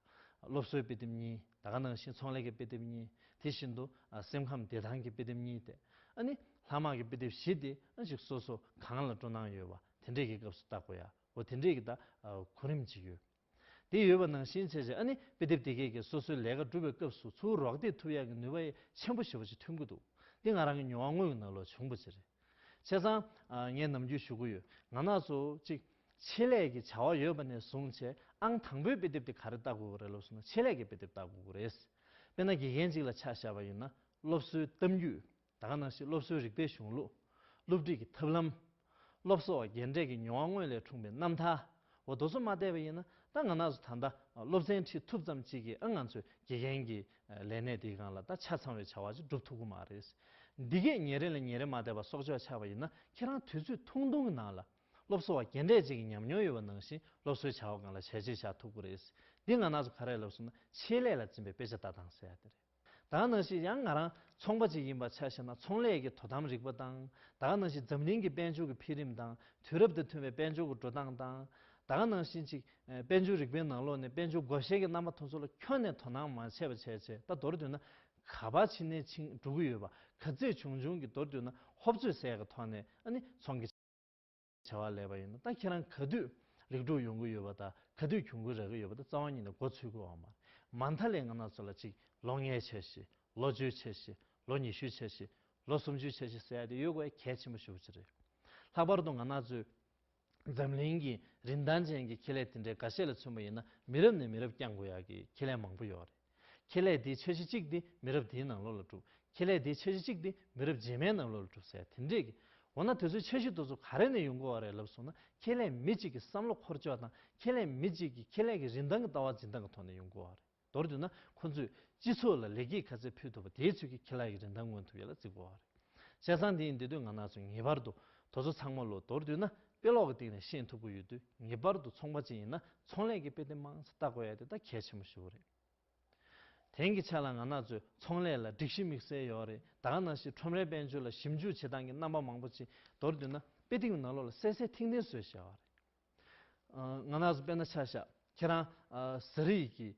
སློབ་གསོའི་དཔེ་དེབ་གཉིས། ད་ག་ནང་བཞིན་ཚོང་ལས་ཀྱི་དཔེ་དེབ་གཉིས། དེ་བཞིན་དུ་ཨ་སེམས་ཁམས་བདེ་ཐང་གི་དཔེ་དེབ་གཉིས་དེ། ཨ་ནི་ལྷག་མ་གི་དཔེ་དེབ་བཞི་དེ་ཨ་ཅིག་སོ་སོ་གང་ལ་སྤྲོ་སྣང་ཡོད་པ་དེ་འདྲས་ཀྱི་སྐབས་སུ་ལྟ་དགོས་ཡ། འོ་དེ་འདྲས་ཀྱི་ད་ཨ་གོ་རིམ་ཅིག་ཡོད། དེ་ཡོད་པ་ནང་བཞིན་བྱས་བྱས། ཨ་ནི་དཔེ་དེབ་དེ་གས་ཀྱིས་སོ་སོའི་ལས་ཀ་སྒྲུབ་པའི་སྐབས་སུ་ཚུར་རོགས་འདེགས་ཐུབ་ཡག་གི་ནུས་པ་ཆེན་པོ་ཞེ་པོ་ཅིག་ཐོན་གྱི་འདུག་འདི་ང་རང་གི་མྱོང་བ་དངོས་ཀྱི་ནང་ལོགས་བྱུང་བ་ཅིག་རེད། བྱས་ཙང་ཨ་ངས་ནམ་རྒྱུན་ཞུ་གི་ཡོད། ང་རང་ཚོ་ཅིག་ཆེད་ལས་ཀྱི་བྱ་བ་ཡོད་པ་ནས་བཟུང་བྱས། ཨང་དང་པོའི་དཔེ་དེབ་དེ་ག་རེ་ལྟ་དགོས་ཀྱི་རེད་ལབ་སོང་ན། ཆེད་ལས་ཀྱི་དཔེ་དེབ་ལྟ་དགོས་ཀྱི་རེད། དཔེར་ན་དགེ་རྒན་ཅིག་ལ་ཆ་བཞག་པ་ཡིན་ན། སློབ་གསོའི་གཏམ་རྒྱུད། ད་ག་ནང་བཞིན་སློབ་གསོའི་རིག་པའི་གཞུང་ལུགས། སློབ་ཁྲིད་ཀྱི་ཐབས་ལམ། སློབ་གསོ་བ་རྒན་གྲས་ཀྱི་མྱོང་བ་དངོས་ལས་འཁྲུངས་པའི་རྣམ་ཐར། འོ་དེ་ཚོ་མ་བལྟས་པ་ཡིན་ན། ད་ང་རང་ཚོ་ད་ལྟ་སློབ་ཚན་ཁྲིད་ཐུབ་ཙམ་ཅིག་གིས། ཨ། ང་ཚོའི་དགེ་རྒན་གྱི་ལས་གནས་འདིའི་སྒང་ལ་ད་ཆ་ཚང་བའི་བྱ་བ་ཅིག་སྒྲུབ་ཐུབ་ཀྱི་མ་རེད། འདི་གས་ཉིན་རེ་ལས་ཉིན་རེ་མ་བསྡད་པར་གསོག་འཇོག་ཆགས་པ་ཡིན་ན། ཁྱེད་རང་དུས་ཚོད་ཐུང་ཐུང་གི་ནང་ལ། སློབ་གསོ་བ་རྒན་གྲས་ཅིག་གིས་ཉམས་མྱོང་ཡོད་པ་ནང་བཞིན་སློབ་གསོའི་བྱ་བ་སྒང་ལ་བྱས་རྗེས་བཞག་ཐུབ་ཀྱི་རེད། འདི་ང་རང་ཚོ་ག་རེ་ལབ་སོང་ན། ཆེད་ལས་ལ་འཛིན་པའི་དཔེ་ཆ་ལྟ་སྟངས་ཟེར་ཡ་དེ་རེད། ད་ག་ནང་བཞིན་ཡང་ང་རང་ཚོང་པ་ཅིག་ཡིན་པ་ཆ་བཞག་ན། ཚོང་ལས་ཀྱི་དོ་དམ་རིག་པ་དང་། ད་ག་ནང་བཞིན་འཛམ་གླིང་གི་དཔལ་འབྱོར་གྱི་འཕེལ་རིམ་དང་། དུས་རབས་དང་མཐུན་པའི་དཔལ་འབྱོར་གྱི་འགྲོ་སྟངས་དང་། ད་ག་ནང་བཞིན་ཅིག་ཨ། དཔལ་འབྱོར་རིག་པའི་ནང་ལོགས་ནས་དཔལ་འབྱོར་བགོ་བཤའ་གི་རྣམ་པ་དེ་ཚོ་ལ་ཁྱོན་ནས་དོ་སྣང་མ་བྱས་པ་བྱས་བྱས། ད་མདོར་བསྡུས་ན་ག་པར་ཕྱིན་ནས་ཕྱིན་འགྲོ་གི་ཡོད་པ། ག་ཚོད་བྱུང་བྱུང་གི། མདོར་བསྡུས་ན་ཧོབ་ཚོད་ཟེར་ཡ་གི་ཐོག་ནས། ཨ་ནི་ཚོང་གི་བྱ་བ་ལས་པ་ཡིན་ན། ད་ཁྱེད་རང་ག་དུས་ལེགས་གྲུབ་ཡོང་གི་ཡོད་པ་དང་། ག་དུས་གྱོང་གུན་རག་གི་ཡོད་པ་དེ་རྩ་བ་ཉིད་ནས་མགོ་ཚོད་ཀྱི་ཡོད་མ་རེད། མ་མཐའ་ལ་ང་རང་ཚོ་ལ་ཅིག་ལོ་ལྔའི་འཆར་གཞི། ལོ་བཅུའི་འཆར་གཞི། ལོ་ཉི་ཤུའི་འཆར་གཞི། ལོ་སུམ་ཅུའི་འཆར་གཞི་ཟེར་ཡ་དེ་ཡོད་དགོས་ཡ་གལ་ཆེན་པོ་ཞེ་པོ་ཅིག་རེད། ལྷག་པར་དུ་ང་རང་ཚོའི་འཛམ་གླིང་གི་རིན་ཐང་ཅན་གྱི་ཁེ་ལས་དེ་འདྲའི་འགའ་ཤས་ལ་མཚོན་པ་ཡིན་ན། མི་རབས་ནས་མི་རབས་བསྐྱང་དགོས་ཡ་གི་ཁེ་ལས་མང་པོ་ཡོད་རེད། ཁེ་ལས་དེའི་འཆར་གཞི་གཅིག་དེ་མི་རབས་དེའི་ནང་ལོགས་ལ་གྲུབ། ཁེ་ལས་དེའི་འཆར་གཞི་གཅིག་དེ་མི་རབས་རྗེས་མའི་ནང་ལོགས་ལ་གྲུབ་ཟེར་དེ་འདྲས་ཀྱི། འོ་ན་དེ་ཚོའི་འཆར་གཞི་དེ་ཚོ་ག་རེ་ནས་ཡོང་གི་ཡོད་རེད་ལབ་སོང་ན། ཁེ་ལས་མི་གཅིག་གི་བསམ་བློ་འཁོར་ཕྱོགས་དང་། ཁེ་ལས་མི་གཅིག་གི་ཁེ་ལས་ཀྱི་རིན་ཐང་གི་ལྟ་བ་འཛིན་སྟངས་ཀྱི་ཐོག་ནས་ཡོང་གི་ཡོད་རེད། མདོར་བསྡུས་ན། ཁོ་ཚོས་སྤྱི་ཚོགས་ལ་ལེགས་སྐྱེས་ག་ཚད་ཕུལ་ཐུབ་པ། དེའི་ཚོད་ཀྱི་ཁེ་ལས་ཀྱི་རིན་ཐང་མངོན་ཐུབ་ཡ་ལ་བརྩི་དགོས་པ་རེད། བྱས་ཙང་དེ་ཡིན་དུས་ང་རང་ཚོ་ངེས་པར་དུ་དེ་ཚོ་ཚང་མ་ལོ། མདོར་བསྡུས་ན་དཔེ་ཀློག་གི་སྟེང་ནས་ཤེས་ཐུབ་ཀྱི་ཡོད་དུས། ངེས་པར་དུ་ཚོང་པ་ཅིག་ཡིན་ན་ཚོང་ལས་ཀྱི་དཔེ་དེབ་མང་ཙམ་ལྟ་དགོས་ཡ་དེ་ད་གལ་ཆེན་པོ་ཞེ་པོ་རེད། དེང་གི་ཆ་ལ་ང་རང་ཚོས་ཚོང་ལས་ལ་སྒྲིག་གཞི་དམིགས་བསལ་ཡོད་རེད། ད་ག་ནང་བཞིན་ཁྲོམ་རའི་དཔལ་འབྱོར་ལ་ཞིབ་འཇུག་བྱེད་སྟངས་ཀྱི་རྣམ་པ་མང་པོ་ཅིག་མདོར་བསྡུས་ན་དཔེ་དེབ་ཀྱི་ནང་ལོགས་ལ་གསལ་གསལ་ཐིང་ཐིང་བཟོས་བཞག་པ་རེད། ཨ། ང་རང་ཚོ་དཔེར་ན་ཆ་བཞག་ཁྱེད་རང་ཨ་ཟ་རིགས་ཀྱི་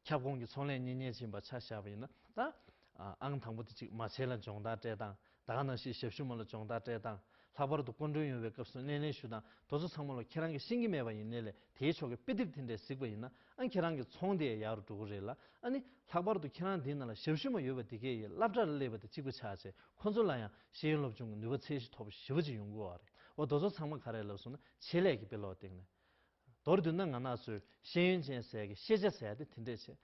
ཁྱབ་ཁོངས་ཀྱི་ཚོང་ལས་གཉེར་མཁན་ཅིག་ཡིན་པ་ཆ་བཞག་པ་ཡིན་ན། ད་ཨ་ཨང་དང་པོ་དེ་གཅིག་མ་ཆེན་ལ་སྦྱོང་བརྡར་སྤྲད་སྟངས། ད་ག་ནང་བཞིན་ཞབས་ཞུ་མ་ལ་སྦྱོང་བརྡར་སྤྲད་སྟངས། ལྷག་པར་དུ་སྐུ་མགྲོན་ཡོང་བའི་སྐབས་སུ་སྣེ་ལེན་ཞུ་སྟངས། དེ་ཚོ་ཚང་མ་ལོ་ཁྱེད་རང་གིས་ཤེས་ཀྱི་མེད་པ་ཡིན་ནའི་ལས། དེའི་ཕྱོགས་ཀྱི་དཔེ་དེབ་དེ་འདྲས་གཟིགས་པ་ཡིན་ན། ཨ་ནི་ཁྱེད་རང་གི་ཚོང་དེ་ཡར་འགྲོ་གི་རེད་ལ། ཨ་ནི་ལྷག་པར་དུ་ཁྱེད་རང་འདི་ནང་ལ་ཞབས་ཞུ་མ་ཡོད་པ་དེ་གས་ཡི་སློབ་གྲྭར་སླེབས་པ་དེ་གཅིག་པ་ཆགས་བྱས། ཁོ་ཚོ་ལ་ཡང་ཤེས་ཡོན་སློབ་སྦྱོང་གི་ནུས་པ་ཚད་གཞི་མཐོ་པོ་ཞེ་པོ་ཅིག་ཡོང་གི་ཡོད་རེད། འོ་དེ་ཚོ་ཚང་མ་ག་རེ་ལབ་སོང་ན། ཆེད་ལས་ཀྱི་དཔེ་ཀློག་སྟེང་ནས། མདོར་བསྡུས་ན་ང་རང་ཚོའི་ཤེས་ཡོན་ཅན་ཟེར་གི་ཤེས་བྱ་ཟེར་ཡ་དེ་དེ་འདྲས་བྱས།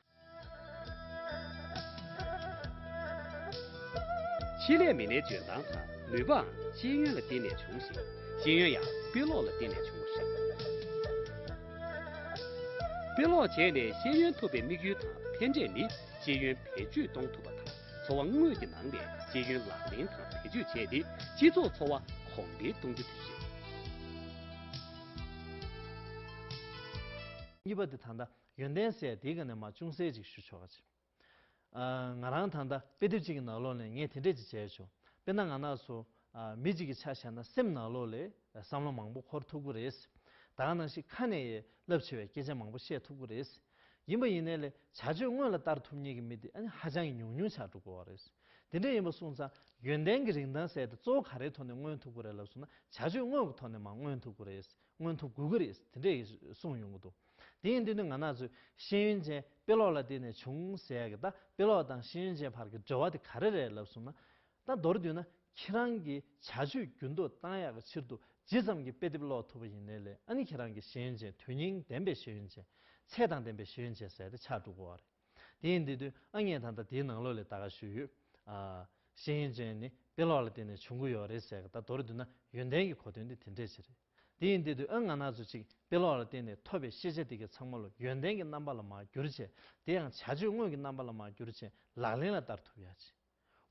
ཆེད་ལས་མི་སྣའི་འཇོན་ཐང་དང་ནུས་པའང་ཤེས་ཡོན་ལ་བརྟེན་ནས་བྱུང་ཞིང་། ཤེས་ཡོན་ཡང་དཔེ་ཀློག་ལ་བརྟེན་ནས་བྱུང་བ་རེད། དཔེ་ཀློག་བྱས་ནས་ཤེས་ཡོན་ཐོབ་པའི་དམིགས་ཡུལ་དང་ཕན་འབྲས་ནི། ཤེས་ཡོན་བེད་སྤྱོད་གཏོང་ཐུབ་པ་དང་། འཚོ་བ་དངོས་ཀྱི་ནང་ནས་ཤེས་ཡོན་ལག་ལེན་དང་བེད་སྤྱོད་བྱས་ཏེ། སྤྱི་ཚོགས་འཚོ་བ་གོང་འཕེལ་གཏོང་རྒྱུ་དེ་རེད། གཉིས་པ་དེ་ད་ལྟ་ཡོན་ཏན་ཟེར་དེའི་སྒང་ནས་མར་ཅུང་ཟད་ཅིག་ཞུ་ཆོག་ག་ཅིག་ཨ། ང་རང་ད་ལྟ་དཔེ་དེབ་ཅིག་གི་ནང་ལོགས་ནས་ངས་དེ་འདྲས་ཅིག་བྱས་བྱུང་། དཔེར་ན་ང་རང་ཚོ་ཨ་མི་གཅིག་གི་ཆ་བཞག་ན། སེམས་ནང་ལོགས་ལ་བསམ་བློ་མང་པོ་འཁོར་ཐུབ་ཀྱི་རེད། ད་ག་ནང་བཞིན་ཁ་ནས་རླབས་ཆེ་བའི་སྐད་ཆ་མང་པོ་བཤད་ཐུབ་ཀྱི་རེད། ཡིན་པ་ཡིན་ནའི་ལས་བྱ་སྤྱོད་དངོས་ལ་བསྟར་ཐུབ་མཁན་གྱི་མི་དེ་ཨ་ནི་ཧ་ཅང་གི་ཉུང་ཉུང་ཆགས་འགྲོ་གི་ཡོད་རེད། དེ་འདྲ་ཡིན་པ་སོང་ཙང་ཡོན་ཏན་གྱི་རིན་ཐང་ཟེར་དེ་གཙོ་བོ་ག་རེའི་ཐོག་ནས་མངོན་ཐུབ་ཀྱི་རེད་ལབ་སོང་ན། བྱ་སྤྱོད་དངོས་ཀྱི་ཐོག་ནས་མར་མངོན་ཐུབ་ཀྱི་རེད། མངོན་ཐུབ་དགོས་ཀྱི་རེད། དེ་འདྲས་གསུངས་ཡོང་གི་འདུག་དེ་ཡིན་དུས་ནི་ང་རང་ཚོས་ཤེས་ཡོན་ཅན་དཔེ་ཀློག་ལ་བརྟེན་ནས་བྱུང་ཟེར་ཡ་གི། ད་དཔེ་ཀློག་དང་ཤེས་ཡོན་ཅན་བར་གྱི་འབྲེལ་བ་དེ་ག་རེ་རེད་ལབ་སོང་ན། ད་མདོར་བསྡུས་ན་ཁྱེད་རང་གི་བྱ་སྤྱོད་འགྱུར་ལྡོག་བཏང་ཡག་གི་ཕྱིར་དུ་ཇི་ཙམ་གྱི་དཔེ་དེབ་ཀློག་ཐུབ་པ་ཡིན་ནའི་ལས། ཨ་ནི་ཁྱེད་རང་གི་ཤེས་ཡོན་ཅན། དོན་སྙིང་ལྡན་པའི་ཤེས་ཡོན་ཅན། ཚད་དང་ལྡན་པའི་ཤེས་ཡོན་ཅན་ཟེར་དེ་ཆགས་འགྲོ་གི་ཡོད་རེད། དེ་ཡིན་དུས་དུས་ཨ་ངས་ད་ལྟ་དེའི་ནང་ལོགས་ལ་ད་ག་ཞུས་ཡོད། ཨ། ཤེས་ཡོན་ཅན་ནི་དཔེ་ཀློག་ལ་བརྟེན་ནས་བྱུང་གི་ཡོད་རེད་ཟེར་གི། ད་མདོར་བསྡུས་ན་ཡོན་ཏན་གྱི་གོ་དོན་དེ་དེ་འདྲས་ཅིག་རེད། དེ་ཡིན་དུས་དུས་ཨ་ང་རང་ཚོ་ཅིག་དཔེ་ཀློག་ལ་བརྟེན་ནས་ཐོབ་པའི་ཤེས་བྱ་དེ་གའི་ཚང་མ་ལོ་ཡོན་ཏན་གྱི་རྣམ་པ་ལ་མར་བསྒྱུར་བྱས། དེ་ཡང་བྱ་སྤྱོད་དངོས་ཀྱི་རྣམ་པ་ལ་མར་བསྒྱུར་བྱས་ལག་ལེན་ལ་བསྟར་ཐུབ་ཡག་ཅིག་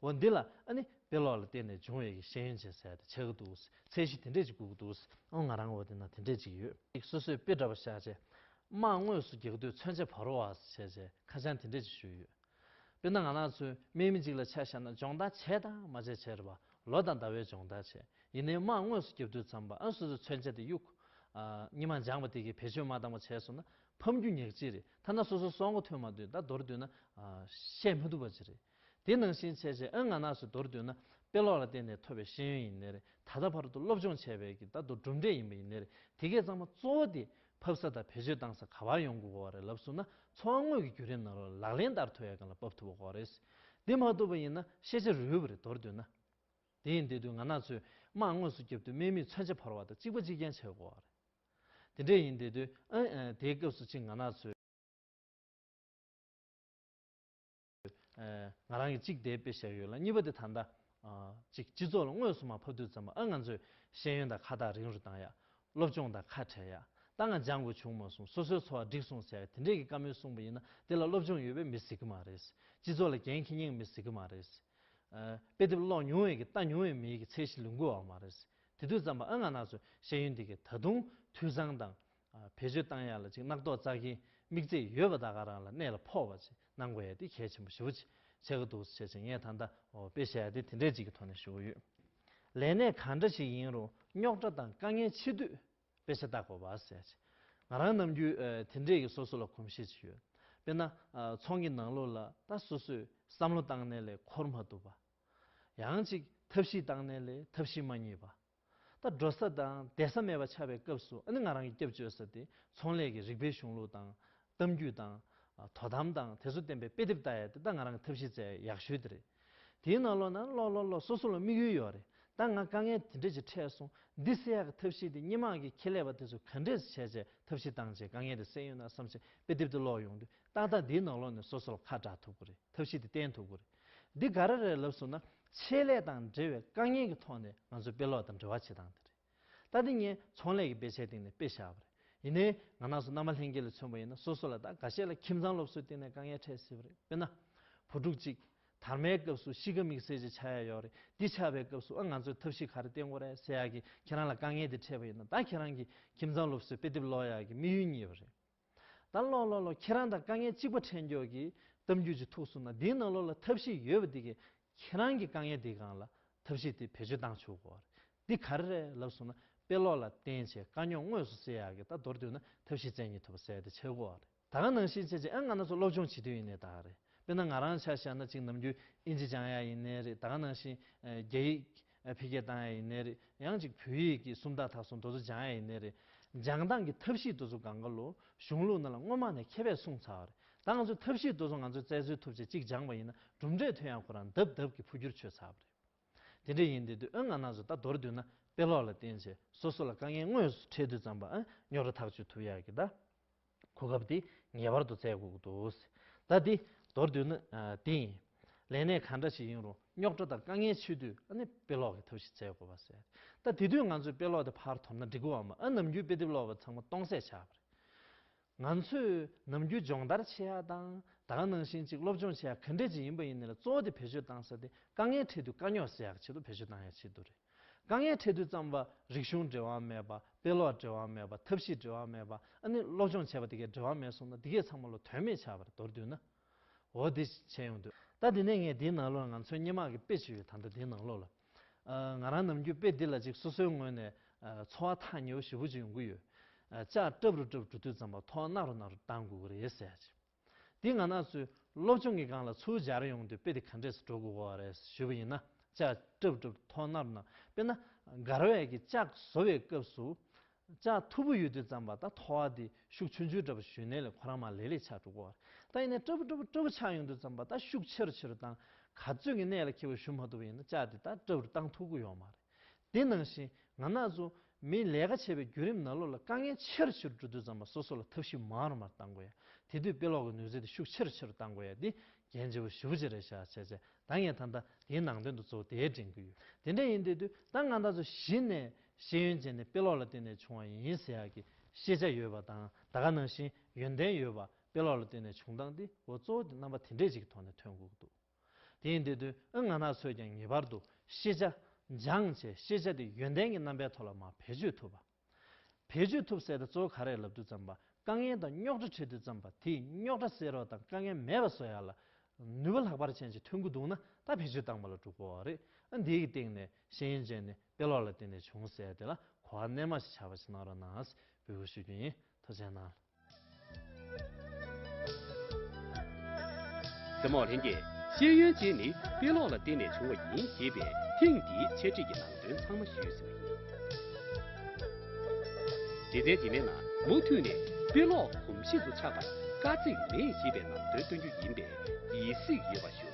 འོ་འདི་ལ་ཨ་ནི་དཔེ་ཀློག་ལ་བརྟེན་ནས་བྱུང་བའི་གི་ཤེས་ཡོན་ཅན་ཟེར་ཡ་དེ་ཆགས་ཀྱི་འདུག་ཚད་གཞི་དེ་འདྲས་ཅིག་དགོས་ཀྱི་འདུག་འོ་ང་རང་འོ་དེ་ན་དེ་འདྲས་ཅིག་ཡོད། སོ་སོས་དཔེ་འདྲ་པོ་བཞག་བྱས། དམག་དངོས་སུ་རྒྱག་དུས་མཚོན་ཆ་བོར་བ་བྱས་བྱས་ཁ་བྱང་དེ་འདྲས་ཅིག་ཞུས་ཡོད། དཔེར་ན་ང་རང་ཚོའི་དམག་མི་གཅིག་ལ་ཆ་བཞག་ན། སྦྱོང་བརྡར་བྱས་དང་མ་བྱས་བྱས་རེད་པ། ལོ་དང་ཟླ་བའི་སྦྱོང་བརྡར་བྱས། ཡིན་ནའི་དམག་དངོས་སུ་རྒྱབ་དུས་ཙམ་པ། ཨ། སོ་སོའི་མཚོན་ཆ་དེ་གཡུག་ཨ། སྔོན་མ་སྦྱངས་པ་དེ་གའི་བེད་སྤྱོད་མ་བཏང་བ་བྱས་སོང་ན་ཕམ་རྒྱུ་ཉག་གཅིག་རེད། ཐ་ན་སོ་སོའི་སྲོག་མགོ་ཐོན་མ་ཐོན། ད་མདོར་བསྡུས་ན། ཨ། བཤད་མི་ཐུབ་པ་ཅིག་རེད། དེ་ནང་བཞིན་བྱས་བྱས། ཨ། ང་རང་ཚོས་མདོར་བསྡུས་ན་དཔེ་ཀློག་ལ་བརྟེན་ནས་ཐོབ་པའི་ཤེས་ཡོན་ཡིན་ནའི་རེད། ད་ལྟ་བར་དུ་སློབ་སྦྱོང་བྱས་པའི་གི་ད་དུང་གྲུབ་འབྲས་ཡིན་པ་ཡིན་ནའི་རེད། དེ་གའི་ཚང་མ་གཙོ་བོ་དེ་ཕབ་ས་དང་བེད་སྤྱོད་བཏང་ས་ག་པར་ཡོང་དགོས་པ་རེད་ལབ་སོང་ན། འཚོ་བ་དངོས་ཀྱི་བརྒྱུད་རིམ་ནང་ལོགས་ལག་ལེན་བསྟར་ཐུབ་ཡག་སྒང་ལ་ཕབ་ཐུབ་པ་དགོས་རེད། འདི་མ་ཐུབ་པ་ཡིན་ན་ཤེས་བྱ་རུལ་བ་རེད། མདོར་བསྡུས་ན། དེ་ཡིན་དུས་དུས་ང་རང་ཚོས་དམག་དངོས་སུ་རྒྱབ་དུས་དམག་མིས་མཚོན་ཆ་བོར་བ་དང་གཅིག་པ་གཅིག་རྐྱང་བྱེད་དགོས་པ་རེད། དེ་འདྲ་ཡིན་དུས་དུས། ཨ། ཨ། དེའི་སྐབས་སུ་ཅིག་ང་རང་ཚོས། ཨ་ང་རང་གིས་གཅིག་དེ་དཔེ་བཞག་ཡོད་ལ། གཉིས་པ་དེ་ད་ལྟ་ཨ་གཅིག་སྤྱི་ཚོགས་ལ་དངོས་སུ་མར་ཕབ་དུས་ཙམ་པ། ཨ་ང་ཚོས་ཤེས་ཡོན་དང་ཁ་ཐག་རིང་རུ་བཏང་ཡ། སློབ་སྦྱོང་དང་ཁ་བྲལ་ཡ། ད་ང་སྦྱང་དགོས་བྱུང་མ་སོང་། སོ་སོའི་འཚོ་བ་འགྲིག་སོང་ཟེར་ཡ་དེ་འདྲས་ཀྱི་བཀའ་མོལ་གསུངས་པ་ཡིན་ན། དེ་ལ་སློབ་སྦྱོང་ཡོད་པའི་མི་ཟེར་གི་མ་རེད། སྤྱི་ཚོགས་ལ་འགན་འཁྱེར་མཁན་གྱི་མི་ཟེར་གི་མ་རེད། ཨ་དཔེ་དེབ་ཀློག་མྱོང་བའི་གི་ལྟ་མྱོང་བའི་མི་གི་ཚད་གཞི་ལོན་གི་ཡོད་མ་རེད། དེ་དུས་ཙམ་པ་ཨ་ང་རང་ཚོ་ཤེས་ཡོན་འདི་གི་ད་དུང་འཐུས་ཚང་དང་ཨ་བེད་སྤྱོད་བཏང་ཡ་ལ་ཅིག་རྣག་ཐོག་བཙག་གིན་དམིགས་བརྩེ་ཡོད་པ་ད་ག་རང་ལ་གནད་ལ་ཕོག་པ་ཅིག་གནང་དགོས་ཡ་དེ་གལ་ཆེན་པོ་ཞེ་པོ་ཅིག་ཆགས་ཀྱི་འདུག་ཟེར་བྱས་ངས་ད་ལྟ་ཨོ་དཔེ་བཞག་ཡ་དེ་དེ་འདྲས་ཅིག་གི་ཐོག་ནས་ཞུ་གི་ཡོད། ལས་གནས་གང་འདྲ་ཞིག་ཡིན་རུང་རྙོག་དྲ་དང་དཀའ་ངལ་ཆེ་དུས་དཔེ་ཆ་ལྟ་དགོས་པ་ཟེར་ཅིག་ང་རང་ནམ་རྒྱུན་ཨ་དེ་འདྲས་ཀྱི་སོ་སོ་ལ་གོམས་གཤིས་ཅིག་ཡོད། དཔེར་ན་ཨ་ཚོང་གི་ནང་ལོགས་ལ་ད་སོ་སོས་བསམ་བློ་བཏང་ནས་ལས་འཁོར་མ་ཐུབ་པ། ཡང་ཅིག་ཐབས་ཤེས་བཏང་ནས་ལས་ཐབས་ཤེས་མ་རྙེད་པ། ད་འགྲོ་ས་དང་བསྡད་ས་མེད་པ་ཆགས་པའི་སྐབས་སུ། ཨ་ནི་ང་རང་གི་སྐྱབས་བཅོལ་ས་དེ་ཚོང་ལས་ཀྱི་རིག་པའི་གཞུང་ལུགས་དང་གཏམ་རྒྱུད་དང་ཨ་དོ་དམ་དང་དེ་ཚོ་བསྟན་པའི་དཔེ་དེབ་ལྟ་ཡ་དེ་ད་ང་རང་གི་ཐབས་ཤེས་བཙལ་ཡག་ཤོས་དེ་རེད། དེའི་ནང་ལོགས་ན་ཀློག་ཀློག་ཀློག་སོ་སོ་ལ་དམིགས་ཡུལ་ཡོད་རེད། ད་ང་དཀའ་ངལ་དེ་འདྲས་ཅིག་འཕྲད་སོང་། འདི་སེལ་ཡག་གི་ཐབས་ཤེས་དེ་སྔོན་མ་གི་ཁེ་ལས་པ་དེ་ཚོས་ག་འདྲས་བྱས་བྱས་ཐབས་ཤེས་བཏང་བྱས་དཀའ་ངལ་དེ་སེལ་ཡོད་ན་བསམ་བྱས་དཔེ་དེབ་དེ་ཀློག་ཡོང་དུས། ཏག་ཏག་འདིའི་ནང་ལོགས་ནས་སོ་སོ་ལ་ཁ་གྲག་ཐུབ་ཀྱི་རེད། ཐབས་ཤེས་དེ་བསྟེན་ཐུབ་ཀྱི་རེད། འདི་ག་རེ་རེད་ལབ་སོང་ན། ཆེད་ལས་དང་འབྲེལ་བའི་དཀའ་ངལ་གྱི་ཐོག་ནས་ང་ཚོའི་དཔེ་ཀློག་དང་འབྲེལ་བ་བྱེད་སྟངས་དེ་རེད། ད་དེ་ངས་ཚོང་ལས་ཀྱི་དཔེ་ཆའི་སྟེང་ནས་དཔེ་བཞག་པ་རེད། ཡིན་ནའི་ང་རང་ཚོ་རྣམ་པ་ལྷན་རྒྱས་ལ་མཚོན་པ་ཡིན་ན། སོ་སོ་ལ་ད་འགའ་ཤས་ལ་ཁྱིམ་ཚང་སློབ་གསོའི་སྟེང་ནས་དཀའ་ངལ་འཕྲད་སྲིད་པ་རེད། དཔེར་ན། བུ་ཕྲུག་ཅིག་དར་མའི་སྐབས་སུ་གཤིས་ཀ་དམིགས་བསལ་ཅིག་ཆགས་ཡ་ཡོད་རེད། འདི་ཆགས་པའི་སྐབས་སུ་ཨ་ང་ཚོས་ཐབས་ཤེས་ག་རེ་བསྟེན་དགོས་རེད་ཟེར་ཡ་གི་ཁྱེད་རང་ལ་དཀའ་ངལ་དེ་འཕྲད་པ་ཡིན་ན། ད་ཁྱེད་རང་གིས་ཁྱིམ་ཚང་སློབ་གསོའི་དཔེ་དེབ་ཀློག་ཡ་གི་དམིགས་ཡུལ་རྙེད་པ་རེད། ད་ཀློག་ཀློག་ཀློག་ཁྱེད་རང་དང་དཀའ་ངལ་གཅིག་པ་འཕྲད་མགྱོགས་ཀྱི་གཏམ་རྒྱུད་ཅིག་ཐུག་སོང་ན། འདིའི་ནང་ལོགས་ལ་ཐབས་ཤེས་ཡོད་པ་འདི་གིས་ཁྱེད་རང་གི་དཀའ་ངལ་འདིའི་སྒང་ལ་ཐབས་ཤེས་དེ་བེད་སྤྱོད་བཏང་ཆོག་གོ་རེད། འདི་ག་རེ་རེད་ལབ་སོང་ན། དཔེ་ཀློག་ལ་བརྟེན་བྱས་དཀའ་རྙོག་དངོས་སུ་སེལ་ཡག་གི། ད་མདོར་བསྡུས་ན་ཐབས་ཤེས་བཙལ་རྙེད་ཐུབ་པ་ཟེར་ཡ་དེ་ཆགས་གོ་རེད། ད་ག་ནང་བཞིན་བྱས་བྱས་ཨ་ང་རང་ཚོ་སློབ་སྦྱོང་བྱེད་དུས་ཡིན་ནའི་ད་ག་རེད། དཔེར་ན་ང་རང་ཆ་བཞག་ན་ཅིག་ནམ་རྒྱུན་ཨིན་ཇི་སྦྱང་ཡ་ཡིན་ནའི་རེད། ད་ག་ནང་བཞིན་ཨ་རྒྱ་ཡིག་ཨ་འཕེལ་རྒྱས་བཏང་ཡ་ཡིན་ནའི་རེད། ཡང་ཅིག་བོད་ཡིག་གི་སུམ་རྟགས་དག་གསུམ་དེ་ཚོ་སྦྱང་ཡ་ཡིན་ནའི་རེད། སྦྱང་སྟངས་ཀྱི་ཐབས་ཤེས་དེ་ཚོ་སྒང་ག་ལོ་གཞུང་ལུགས་ནང་ལ་སྔོན་མ་ནས་མཁས་པས་གསུངས་ཚར་བ་རེད། ད་ང་ཚོས་ཐབས་ཤེས་དེ་ཚོ་ང་ཚོས་རྩད་འཚོལ་ཐུབ་བྱས་གཅིག་སྦྱངས་པ་ཡིན་ན། གྲུབ་འབྲས་ཐོན་ཡ་ཁོ་རང་ལྡབ་ལྡབ་ཀྱིས་འཕོ་འགྱུར་ཆོད་ཚར་བ་རེད། དེ་འདྲ་ཡིན་དུས་དུས་ཨ་ང་རང་ཚོ་ད་མདོར་བསྡུས་ན་དཔེ་ཀློག་ལ་བརྟེན་བྱས་སོ་སོ་ལ་དཀའ་ངལ་དངོས་སུ་འཕྲད་དུས་ཙམ་པ་ཨ་རྙོག་དྲ་ཐག་གཅོད་ཐུབ་ཡ་གི་ད་གོ་སྐབས་དེ་ངེས་པར་དུ་བཙལ་དགོས་ཀྱི་འདུག། ད་དེ་མདོར་བསྡུས་ན་ཨ་དེ་ཡིན། ལས་གནས་གང་འདྲ་ཞིག་ཡིན་རུང་རྙོག་དྲ་དང་དཀའ་ངལ་ཆེ་དུས་ཨ་ནི་དཔེ་ཀློག་གི་ཐབས་ཤེས་བཙལ་དགོས་པ་ཟེར། ད་དེ་དུས་ང་ཚོས་དཔེ་ཀློག་དེ་ཕར་དོར་ན་འགྲིག་གི་ཡོད་མ། ཨ་ནམ་རྒྱུན་དཔེ་དེབ་ཀློག་པ་ཚང་མ་སྟོང་ཟད་ཆགས་པ་རེད། ང་ཚོས་ནམ་རྒྱུན་སྦྱོང་བརྡར་བྱེད་ཡག་དང་ད་ག་ནང་བཞིན་ཅིག་སློབ་སྦྱོང་བྱེད་ཡག་ག་འདྲས་ཅིག་ཡིན་པ་ཡིན་ནའི་ལ། གཙོ་བོ་དེ་བེད་སྤྱོད་བཏང་ས་དེ་དཀའ་ངལ་འཕྲད་དུས་དཀའ་རྙོག་སེལ་ཡག་ཆེད་དུ་བེད་སྤྱོད་བཏང་ཡག་ཆེད་དུ་རེད། དཀའ་ངལ་འཕྲད་དུས་ཙམ་པ་རིག་གཞུང་འབྲེལ་བ་མེད་པ། དཔེ་ཀློག་འབྲེལ་བ་མེད་པ། ཐབས་ཤེས་འབྲེལ་བ་མེད་པ། ཨ་ནི་སློབ་སྦྱོང་བྱས་པ་དེ་གའི་འབྲེལ་བ་མེད་སོང་ན་དེ་གའི་ཚང་མ་ལོ་དོན་མེད་ཆགས་པ་རེད། མདོར་བསྡུས་ན། འོ་དེ་བྱས་ཡོང་དུས། ད་དེ་ནས་ངས་དེའི་ནང་ལོགས་ང་ཚོའི་སྔོན་མ་གི་དཔེ་ཅིག་ཡོད། ད་ལྟ་དེའི་ནང་ལོགས་ལ། ཨ་ང་རང་ནམ་རྒྱུན་དཔེ་འདི་ལ་ཅིག་སོ་སོའི་ངོས་ནས་ཨ་ཚོར་བ་ཐག་ཉེ་བོ་ཞེ་པོ་ཅིག་ཡོང་གི་ཡོད། ཨ་ལྕགས་སྲབ་རུ་སྲབ་འགྲོ་དུས་ཙམ་པ་ཐོག་ནར་རུ་ནར་རུ་བཏང་དགོས་ཀྱི་རེད་ཟེར་ཡ་ཅིག། འདི་ང་རང་ཚོའི་སློབ་སྦྱོང་གི་སྒང་ལ་ཚུར་སྦྱར་ཡོང་དུས་དཔེ་འདི་ག་འདྲས་སེ་འགྲོ་དགོས་ཀྱི་རེད་ཞུས་པ་ཡིན་ན། ལྕགས་སྲབ་སྲབ་ཐོག་ནར་རུ་ནར། དཔེར་ན་མགར་བས་ཀྱི་ལྕགས་བཟོ་བའི་སྐབས་སུ། ལྕགས་མཐུག་པོ་ཡོད་དུས་ཙམ་པ་ད་ཐོག་འདི་ཤུགས་ཆུང་ཆུང་འདྲ་པོ་ཞུས་ནས་ལས་ཁོ་རང་མར་ལེགས་ལེགས་ཆགས་འགྲོ་གི་རེད། ད་ཡིན་ནའི་སྲབ་པོ་སྲབ་པོ་སྲབ་པོ་ཆགས་ཡོང་དུས་ཙམ་པ་ད་ཤུགས་ཆེ་རུ་ཆེ་རུ་བཏང་། ག་ཚོད་ཀྱི་གནད་ལ་འཁེལ་བ་ཞུ་མ་ཐུབ་པ་ཡིན་ན་ལྕགས་འདི་ད་སྲབ་པོ་བཏང་ཐུབ་ཀྱི་ཡོད་མ་རེད། དེ་ནང་བཞིན་ང་རང་ཚོ་མི་ལས་ཀ་བྱེད་པའི་བརྒྱུད་རིམ་ནང་ལོགས་ལ་དཀའ་ངལ་ཆེ་རུ་ཆེ་རུ་འགྲོ་དུས་ཙམ་པ་སོ་སོ་ལ་ཐབས་ཤེས་མང་རུ་མར་བཏང་དགོས་ཡ། དེ་དུས་དཔེ་ཀློག་གི་ནུས་རྩལ་དེ་ཤུགས་ཆེ་རུ་ཆེ་རུ་བཏང་དགོས་ཡ། འདི་གལ་ཆེ་པོ་ཞེ་པོ་ཅིག་རེད་ཤག་བྱས་བྱས། ད་ངས་ད་ལྟ་དེའི་ནང་དོན་དུ་གཙོ་བོ་དེ་དྲན་གྱི་ཡོད། དེ་འདྲ་ཡིན་དུས་དུས་ད་ང་རང་ཚོ་གཞི་ནས་ཤེས་ཡོན་ཅན་ནི་དཔེ་ཀློག་ལ་བརྟེན་ནས་བྱུང་བ་ཡིན་ཟེར་ཡག་གི་ཤེས་བྱ་ཡོད་པ་དང་། ད་ག་ནང་བཞིན་ཡོན་ཏན་ཡོད་པ། དཔེ་ཀློག་ལ་བརྟེན་ནས་བྱུང་སྟངས་འདི་འོ་གཙོ་བོ་དེ་རྣམ་པ་དེ་འདྲས་ཅིག་གི་ཐོག་ནས་ཐོན་དགོས་ཀྱི་འདུག། དེ་ཡིན་དུས་དུས་ཨ་ང་རང་ཚོས་ཀྱང་ངེས་པར་དུ་ཤེས་བྱ་སྦྱངས་བྱས། ཤེས་བྱ་དེ་ཡོན་ཏན་གྱི་རྣམ་པའི་ཐོག་ལ་མར་བེད་སྤྱོད་ཐུབ་པ། བེད་སྤྱོད་ཐུབ་ཟེར་དེ་གཙོ་བོ་ག་རེ་ལབ་དུས་ཙམ་པ། དཀའ་ངལ་དང་རྙོག་དྲ་འཕྲད་དུས་ཙམ་པ་དེའི་རྙོག་དྲ་སེལ་རོགས་དང་དཀའ་ངལ་མེད་པ་བཟོ་ཡ་ལ་ནུས་པ་ལྷག་པར་ཅན་ཅིག་ཐོན་གྱི་འདུག་ན། ད་བེད་སྤྱོད་བཏང་པ་ལ་འགྲོ་གི་རེད། ཨ་འདིའི་སྟེང་ནས་ཤེས་ཡོན་ཅན་ནི་དཔེ་ཀློག་ལ་བརྟེན་ནས་བྱུང་ཟེར་དེ་ལ་གོ་བ་རྣལ་མ་ཞིག་ཆགས་པ་ཞིག་གནང་རོགས་གནང་ཟེར་འབོད་སྐུལ་ཞུ་རྒྱུ་ཡིན། ཐུགས་རྗེ་གནང་། གཟིགས་མོ་ལྷན་རྒྱས། ཤེས་ཡོན་ཅན་ནི་དཔེ་ཀློག་ལ་བརྟེན་ནས་བྱུང་བ་ཡིན་ཞེས་པའི་ཐེངས་འདིའི་འཆད་ཁྲིད་ཀྱི་ནང་དོན་ཚང་མ་ཞུས་ཟིན་པ་ཡིན། སྡེ་ཚན་དེ་ནས་ན་མུ་མཐུད་ནས་དཔེ་ཀློག་གོམས་གཤིས་སུ་ཆགས་པར་དཀའ་ཚེགས་མེད་ཞེས་པའི་ནང་དོན་སྟོན་རྒྱུ་ཡིན་པས་ཡིད་གཟིགས་ཡོད་པ་ཞུ།